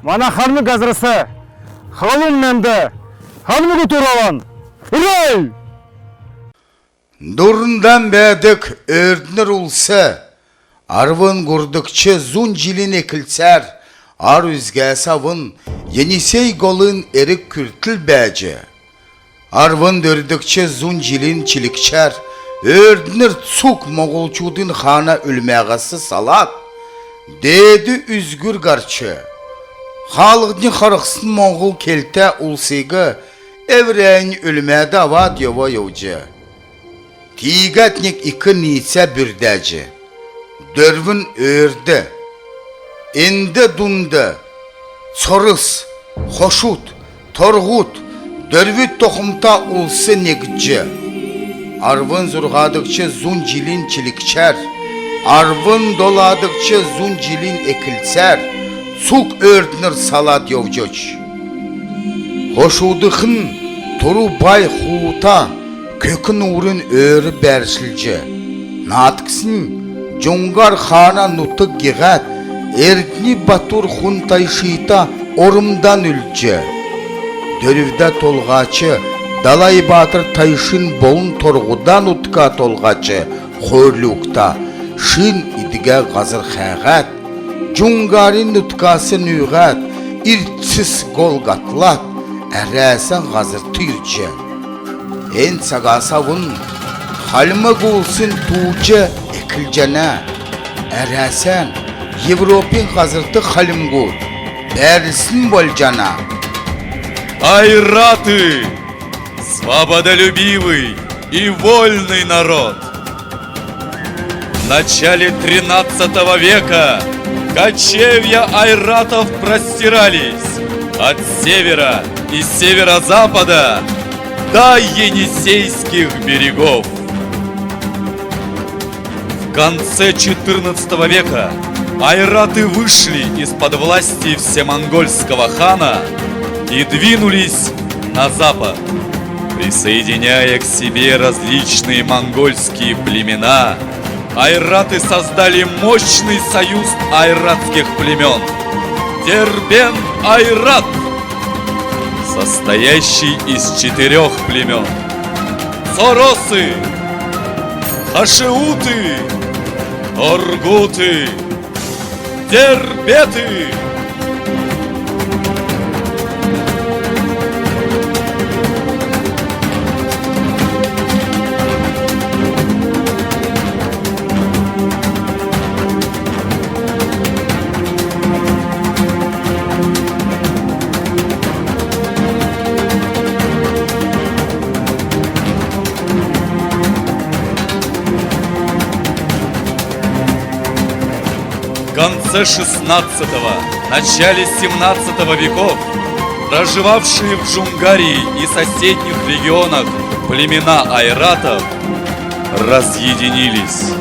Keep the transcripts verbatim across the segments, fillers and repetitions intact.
Мана хальмг һазрас халун менд, хальмг Туралан! Урай! Дурндан бәәдг Өрднр улс арвн һурвдгч зун җилин эклцәр ар үзгәс авн Енисей голын эрг күртл бәәҗ, арвн дөрвдгч зун җилин чилгчәр Өрднр цуг монголчудын хаана үлмәһәс салад, Деед үзгүр һарч, хаалһднь харһсн моңһл келтә улсиг эврәннь үлмәд авад йовв йовҗ. Тиигәд нег ик ниицә бүрдәҗ, дөрвн өрд. Энд дунд цорс, хошуд, торһуд, дөрвд тохмта улс негдҗ, арвн зурһадгч зун җилин чилгчәр, арвн доладгч зун җилин эклцәр цуг Өрднр салад йовҗ оч. Хошудхн туру бай хуута Көк нуурин өөр бәәршлҗ, наадкснь Җуңһар хаана нутг гиһәд, Эрдни Батур Хунтайшита ормдан үлдҗ, дөрвдә толһач Далай баатр Тайшин болн торһуда нутга толһач Хойрлугта шин идгә һазр хәәһәд, Җуңһарин нутгас нүүһәд, ирцс гол һатлад, Әрәсән һазрт ирҗ. Эн цагас авн хальмг улсин тууҗ эклҗәнә. Әрәсән, Европин һазрт хальмгуд бәрлсн болҗана. Айраты! Свободолюбивый и вольный народ! В начале тринадцатого века кочевья айратов простирались от севера и северо-запада до Енисейских берегов. В конце четырнадцатого века айраты вышли из-под власти всемонгольского хана и двинулись на запад, присоединяя к себе различные монгольские племена. Айраты создали мощный союз айратских племен — Дербент-Айрат, состоящий из четырех племен: Цоросы, Хашиуты, Торгуты, Дербеты. В конце шестнадцатого, начале семнадцатого веков проживавшие в Джунгарии и соседних регионах племена айратов разъединились.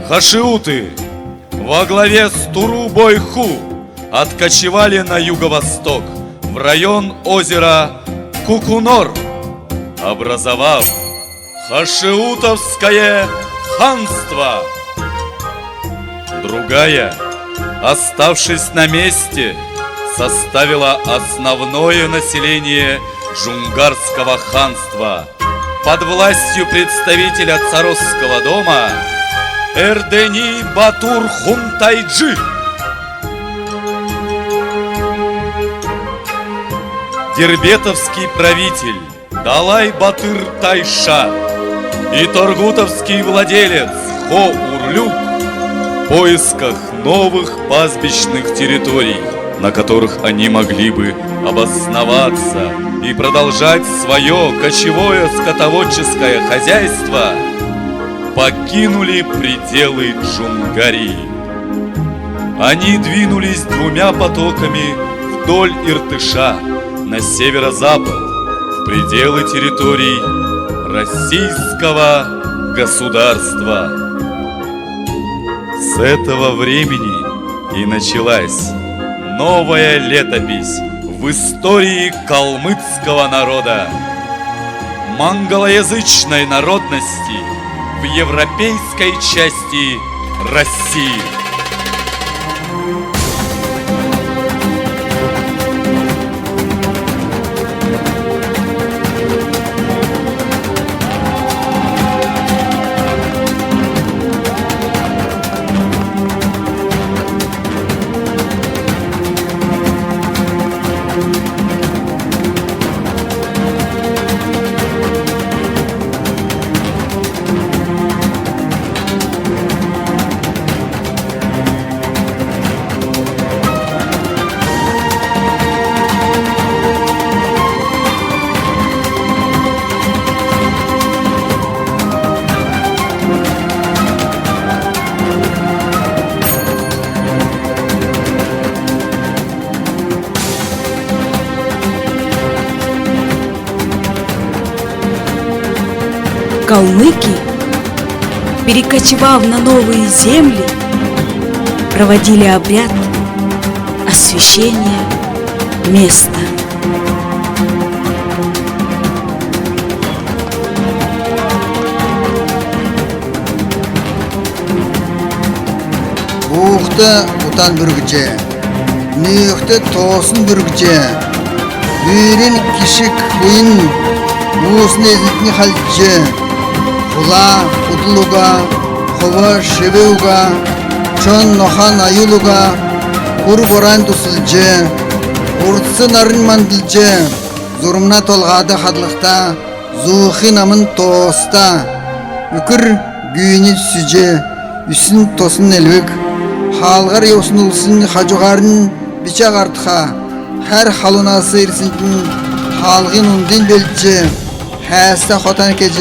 Хашиуты во главе с Туру-Бойху откочевали на юго-восток, в район озера Кукунор, образовав Хашиутовское ханство. Другая, оставшись на месте, составила основное население Джунгарского ханства под властью представителя царосского дома Эрдени-Батур Хунтайджи. Дербетовский правитель Далай-Батыр Тайша и торгутовский владелец Хо-Урлюк в поисках новых пастбищных территорий, на которых они могли бы обосноваться и продолжать своё кочевое скотоводческое хозяйство, покинули пределы Джунгарии. Они двинулись двумя потоками вдоль Иртыша на северо-запад, в пределы территорий российского государства. этого времени и началась новая летопись в истории калмыцкого народа, монголоязычной народности в европейской части России. Калмыки, перекочевав на новые земли, проводили обряд освящения места. Буухт утан бүргҗ, нүүхд тоосн бүргҗ, бүрин кишг буйн буусн эзлтнь халҗ, хула худл уга, хов шив уга, чон нохан аюл уга, хур борань туслҗ, урдсн нарнь мандлҗ, зурмна толһад хадлгта, зуухин амн тооста, үкр гүүнинь сүҗ, үсн тосн элвг, хаалһар йовсн улсин хаҗуһарнь бичә һартха, хәр халунас ирснднь хаалһин ундинь белдҗ, хәәстә хотан кеҗ,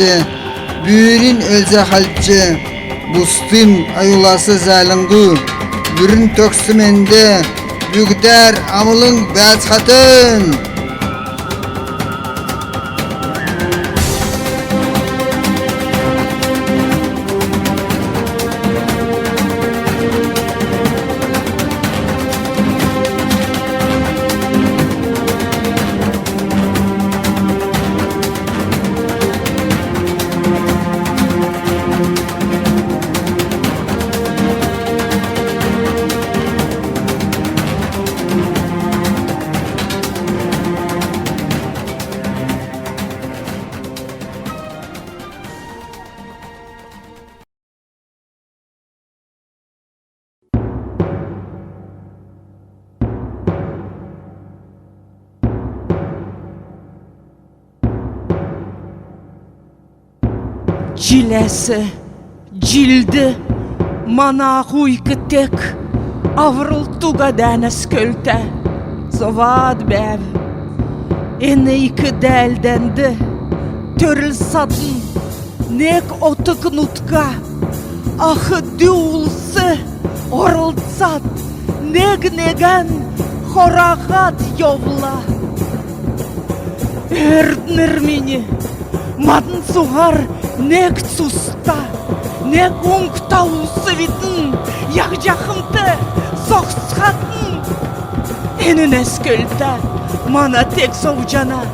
бүрин элзә халҗ, бустын аюлас зәәлңгү, бүрин төгс менд, бүгдәр амулң бәәцхәтн. Җиләс җилд мана аһу ик тек аврлт уга дәәнәс көлтә зовад бәәв. Эн ик дәәлдәнд төрл садн нег отг нутга ах дү улс орлцад, нег-негән хораһад йовла. Өрднр минь, мадн цуһар нег цуста, нег уңгта улсвидн, яһҗахмт зогсхатн. Энүнәс көлтә мана тег зовҗана,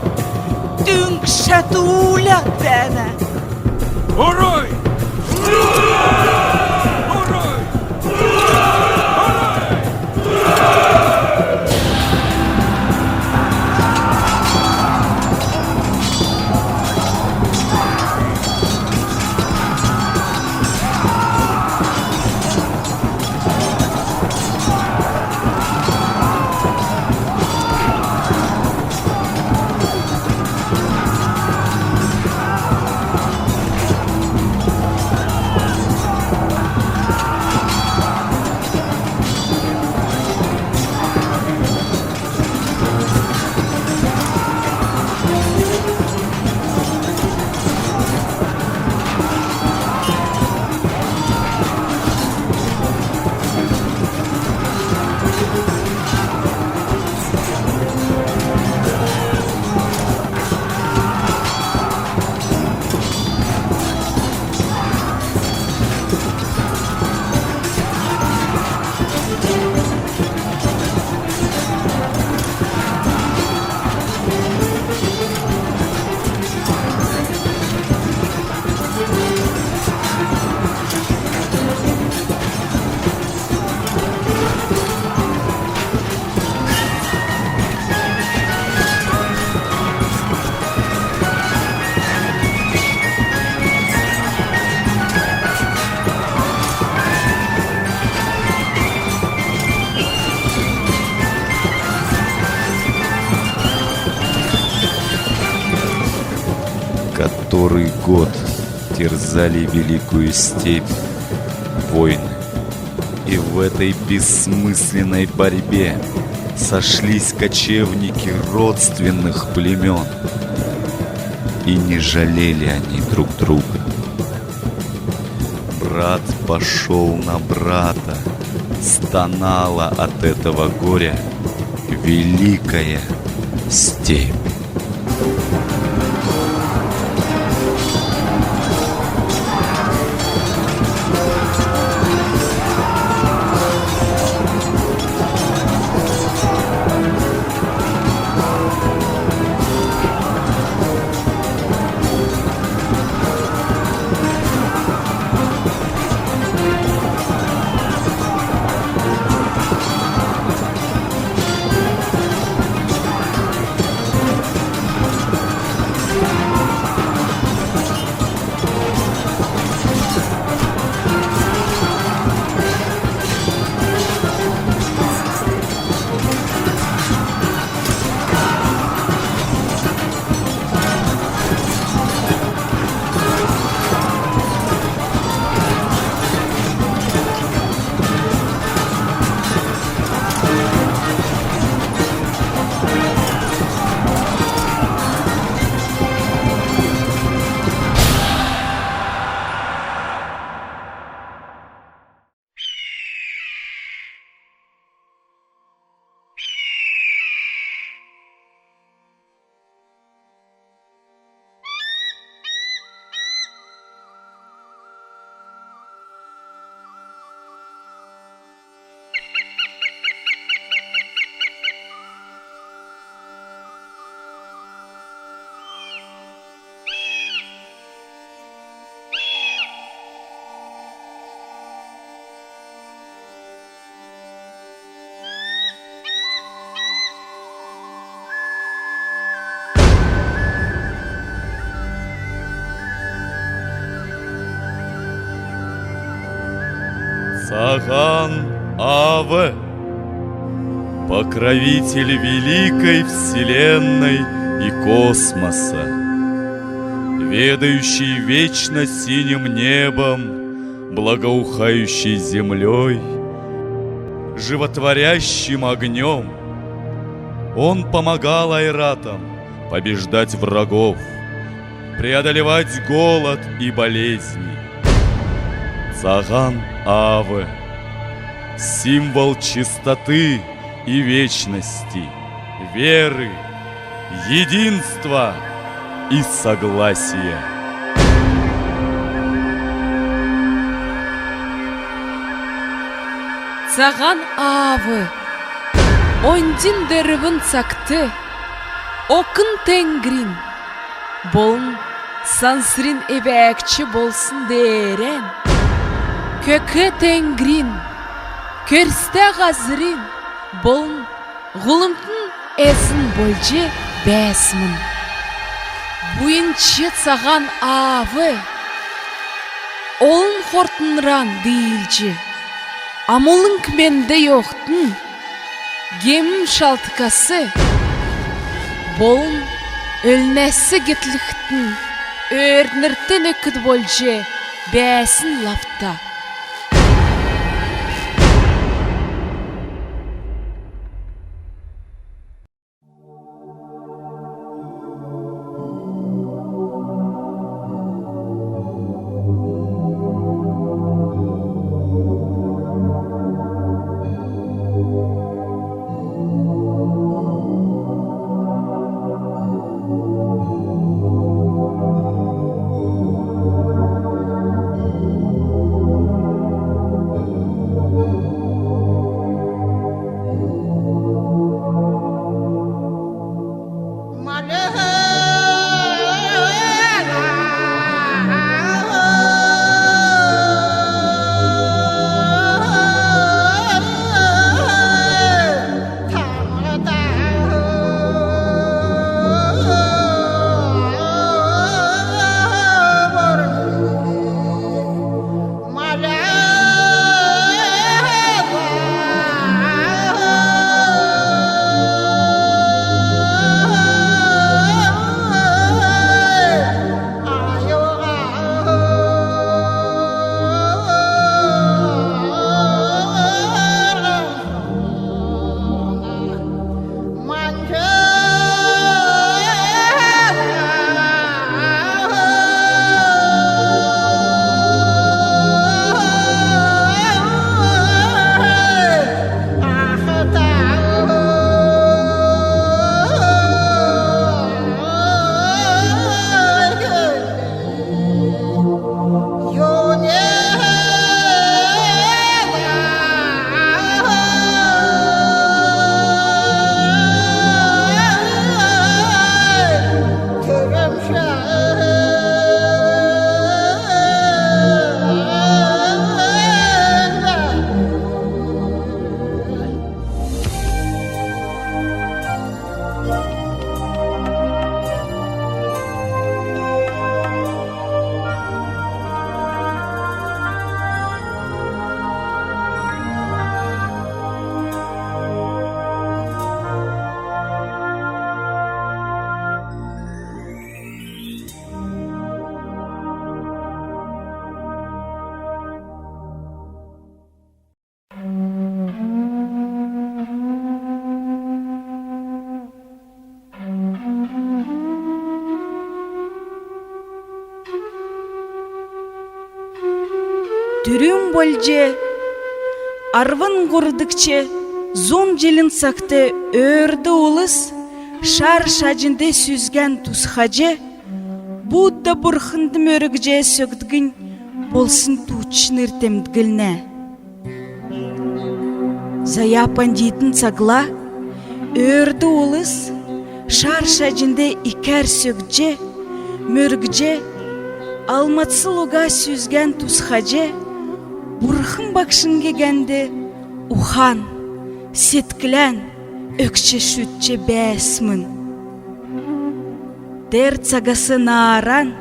дүңгшәд уулад бәәнә. Орой! который год терзали великую степь войны. И в этой бессмысленной борьбе сошлись кочевники родственных племен. И не жалели они друг друга. Брат пошёл на брата, стонала от этого горя великая степь. Цаһан Аав, покровитель великой вселенной и космоса, ведающий вечно синим небом, благоухающей землёй, животворящим огнём. Он помогал айратам побеждать врагов, преодолевать голод и болезни. Цаһан Аав, символ чистоты и вечности, веры, единства и согласия. Цаһан Аав, оньдин дөрвн цагт Окн теңгрин болн сансрин эвәгч болсн деерән, Көк теңгрин, көрстә һазрин болн һуламтын эзн болҗ бәәсмн. Буйнч Цаһан Аав олн хортнран диилҗ, амулң менд йовтн, гем шалтгас болн өлнәс гетлгтн, өөрднрт нөкд болҗ бәәсн лавта. Түрүн болҗ арвн һурвдгч зун җилин цагт өөрд улс шар шаҗнд сүзгән тусхаҗ, Будда бурхнд мөргҗ сөгдгнь болсн тууҗчнр темдглнә. Зая пандитин цагла өөрд улс шар шаҗнд икәр сөгдҗ, мөргҗ, алмадсл уга сүзгән тусхаҗ, Бурхн Багшин гегәнд ухан, седклән өгч шүтҗ бәәсмн. Тер цагас нааран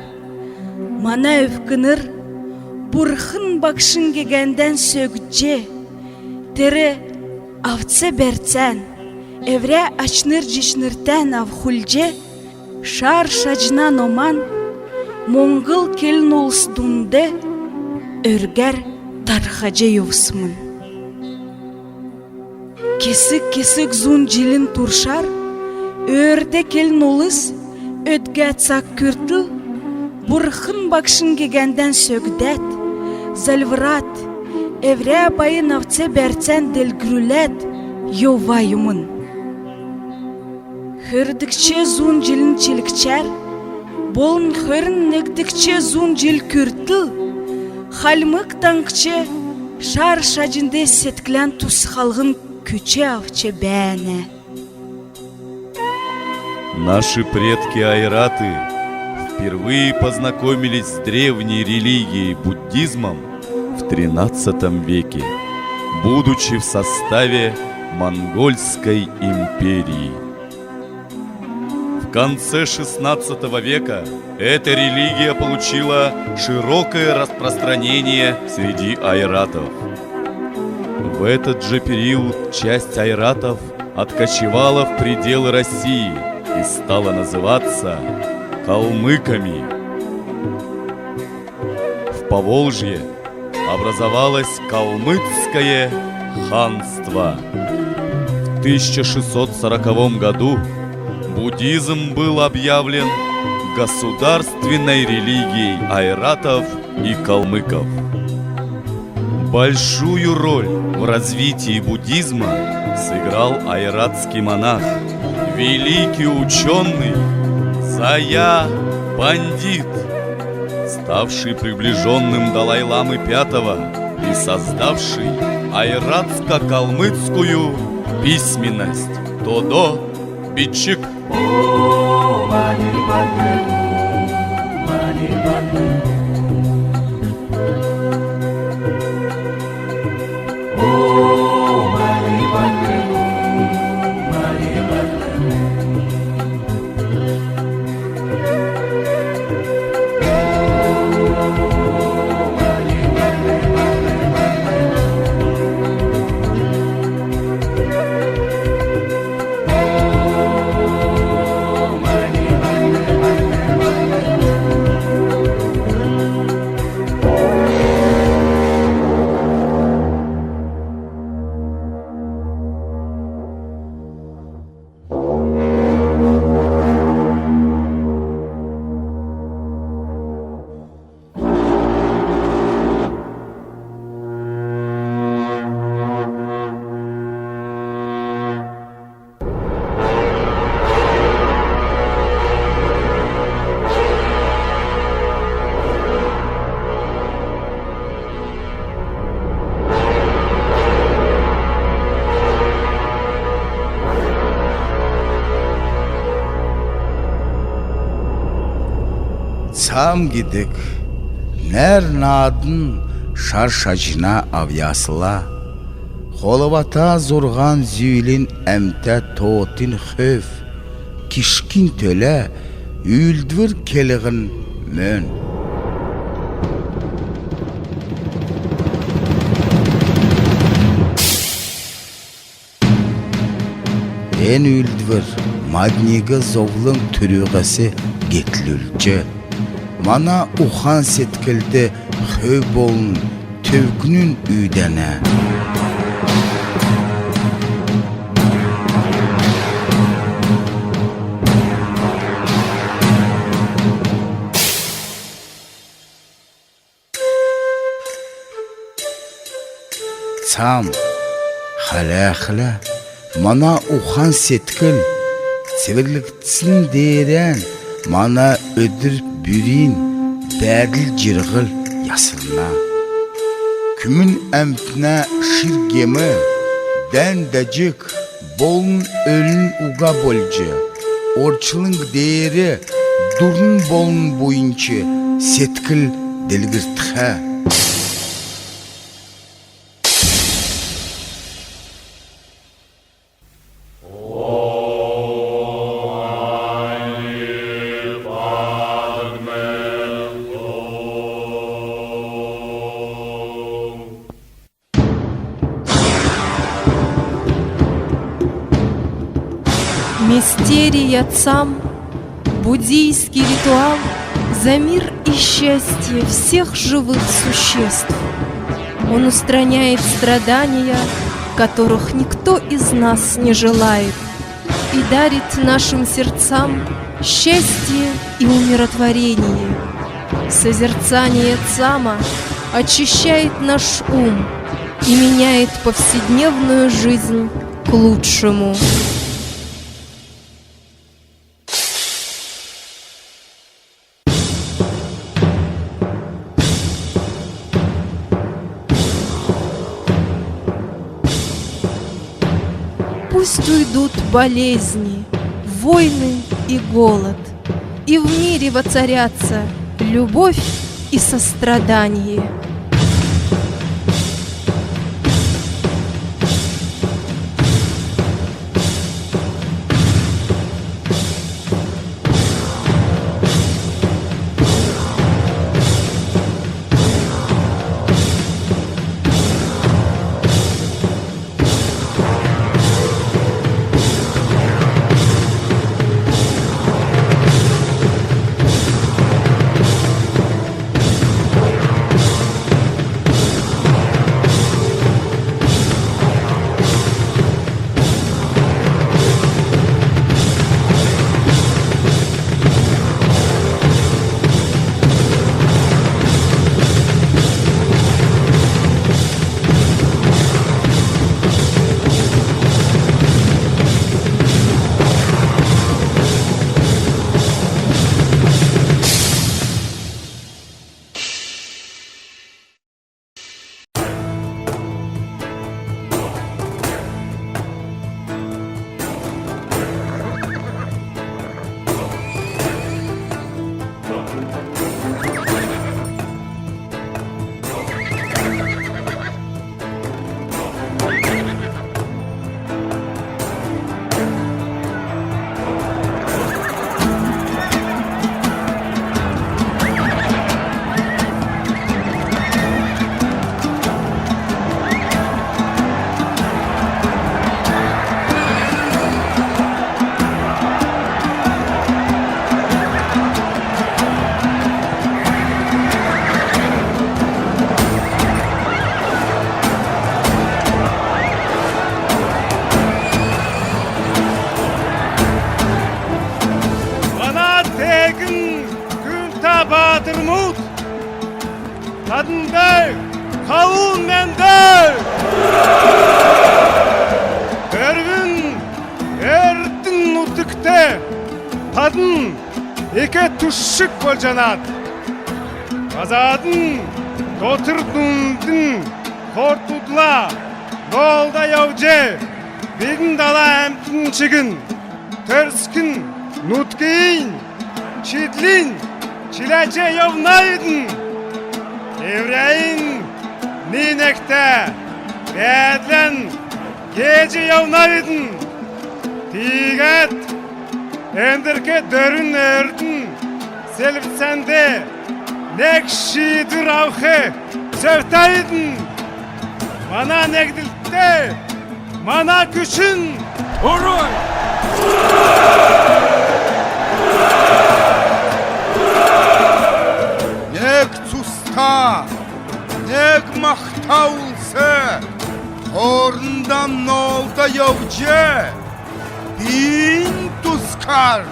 мана өвкнр Бурхн Багшин гегәндән сөгдҗ, тер авц-бәрцән эврә ачнр-җичнртән авхулҗ, шар шаҗна номан моңһл келн улс дунд өргәр тархаҗ йовсмн. Кесг-кесг зун җилин туршар өөрд келн улс өдгә цаг күртл Бурхн Багшин гегәндән сөгдәд, зальврад, эврә байн авц-бәрцән делгрүләд йовва юмн. Хөрдгч зун җилин чилгчәр болн хөрн негдгч зун җил күртл Хальмг Таңһч шар шаҗнд седклән тусхалһн күч авч бәәнә. Наши предки айраты впервые познакомились с древней религией буддизмом в тринадцатом веке, будучи в составе Монгольской империи. В конце шестнадцатого века эта религия получила широкое распространение среди айратов. В этот же период часть айратов откочевала в пределы России и стала называться калмыками. В Поволжье образовалось Калмыцкое ханство. В тысяча шестьсот сороковом году буддизм был объявлен государственной религией айратов и калмыков. Большую роль в развитии буддизма сыграл айратский монах, великий учёный Зая Пандит, ставший приближённым Далай-ламы пятого и создавший айратско-калмыцкую письменность Тодо Бичик. Цам гидг нәр-наадн шар шаҗна авъясла, холвата зурһан зүүлин әмтә тоотын хөв кишгин төлә үүлдвр келһн мөн. Эн үүлдвр мадниг зовлң түрүһәс гетлүлҗ, мана ухан-седклд хөв болн төвкнүн үүдәнә. Ятам, хәләхлә, мана ухан-седкл цеврлгдсн деерән мана өдр бүрин бәәдл-җирһл ясрна. Күмн әмтнә шир гем, дән-даҗг болн өлн уга болҗ, орчлң деер дурн болн буйнч седкл делгртхә. Мистерия Цам — буддийский ритуал за мир и счастье всех живых существ. Он устраняет страдания, которых никто из нас не желает, и дарит нашим сердцам счастье и умиротворение. Созерцание Цама очищает наш ум и меняет повседневную жизнь к лучшему. Пусть уйдут болезни, войны и голод, и в мире воцарятся любовь и сострадание. Мана теегин күндтә баатрмуд, таднд халун менд! Дөрвн эрдн нутгт тадн ик түшг болҗанат. Базадн дотр дундын хортудла долда йовҗ, бидн дала әмтн чигн, төрскн нутгин чидлинь чиләҗ йовнавидн. Эврәннь ни-негтә бәәдлән гееҗ йовнавидн. Тиигәд эндрк дөрвн эрдн селвцәнд нег шиидвр авх зөвтәвидн. Мана негдлт, мана күчн. Урой! Нег цуста, нег махта улс хоорндан ноолда йовҗ, бийиннь тускар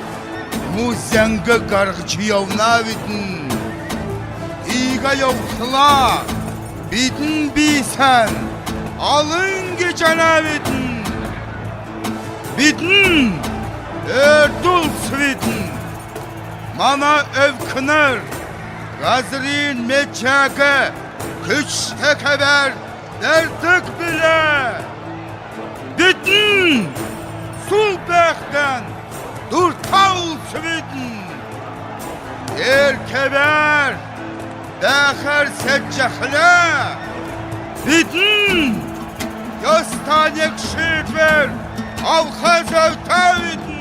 му зәңг һарһҗ йовнавидн. Иигәд йовхла бидн бийсән алң гиҗәнәвидн. Бидн өрд улсвидн. Мана өвкнр һазрин меҗәг күчтә кевәр бәрдг билә. Бидн сул бәәхдән дурта улсвидн. Тер кевәр бәәхәр седҗәхлә, бидн йоста нег шиидвр авх зөвтәвидн.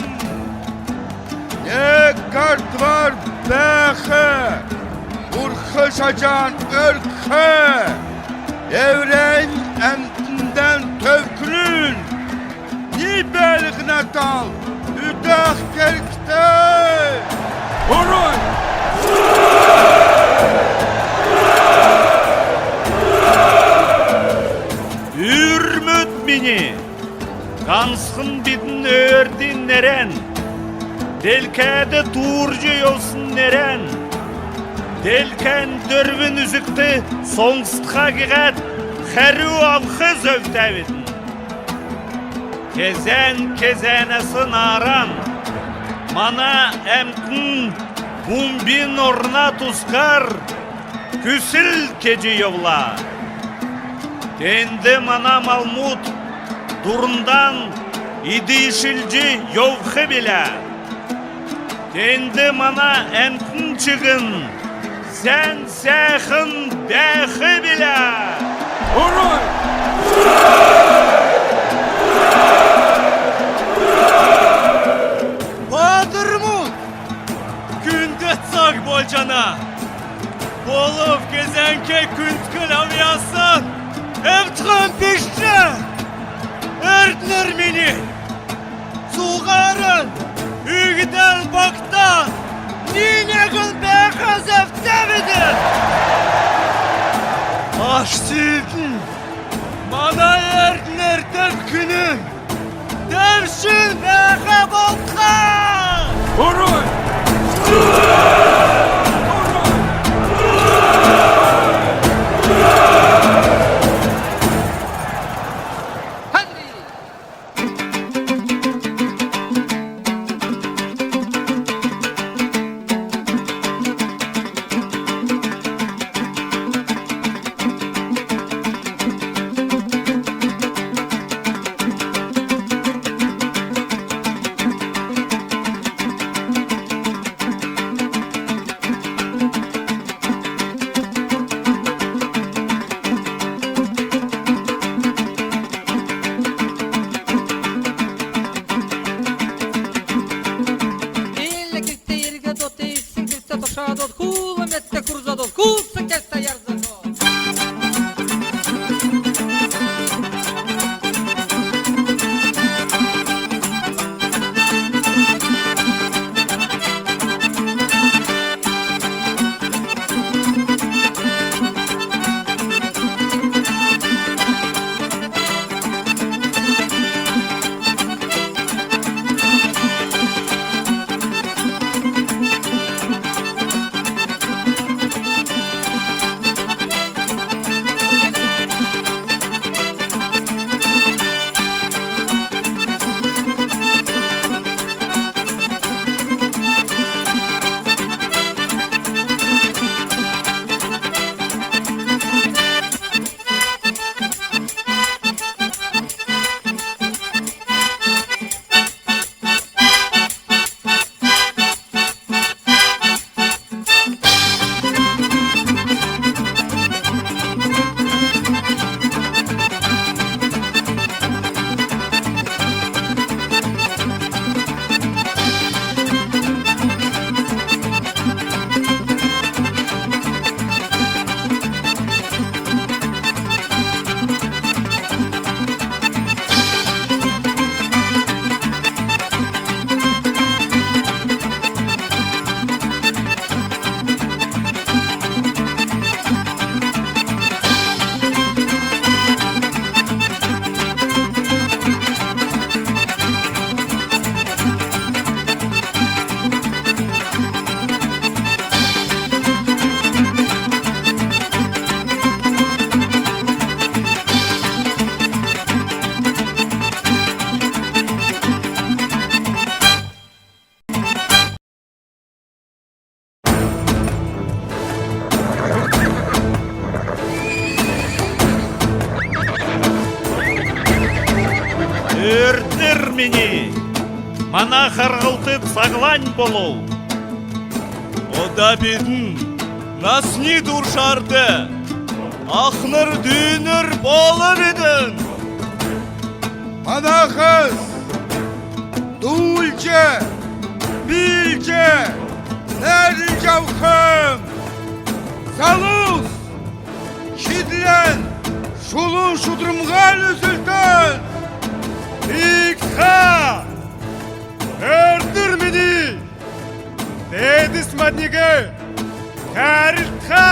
Нег һардвар бәәх, урх шаҗан өргх, эврән әмтндән төвкнүн ни бәәлһнә тал үдәх кергтә. Урой! Үрмүд мини, һанцхн бидн өөрдин нерән, делкәд туурҗ йовсн нерән, делкән дөрвн үзгт соңстха гиһәд хәрү авх зөвтәвидн. Кезән кезәнәс нааран, мана әмтн бумбин орна тускар күсл кеҗ йовла. Тенд мана малмуд дурндан идишлҗ йовх билә. Тенд мана әмтн чигн сән сәәхн бәәх билә. Урой! Бадрмуд! Күнд цаг болҗана. Болв кезәңк күндкл авъясан эвдхн биш. Эрднр мини, цуһарн үгдән багтад ни-негн бәәх зөвтәвидн. Аш сидн, мана Эрднр төвкнүн, төвшин бәәх болтха. Урой! Эрднр мини, мана харһлт цаглань болв. Ода бидн насни туршарт ахнр-дүүнр болвидн. Манахс дуулҗ, биилҗ, найрлҗ авхмн. Залус шидлән шулун шудрмһа нөсөлтән иигтхә. Эрднр мини, деедс мадниг хәәрлтхә.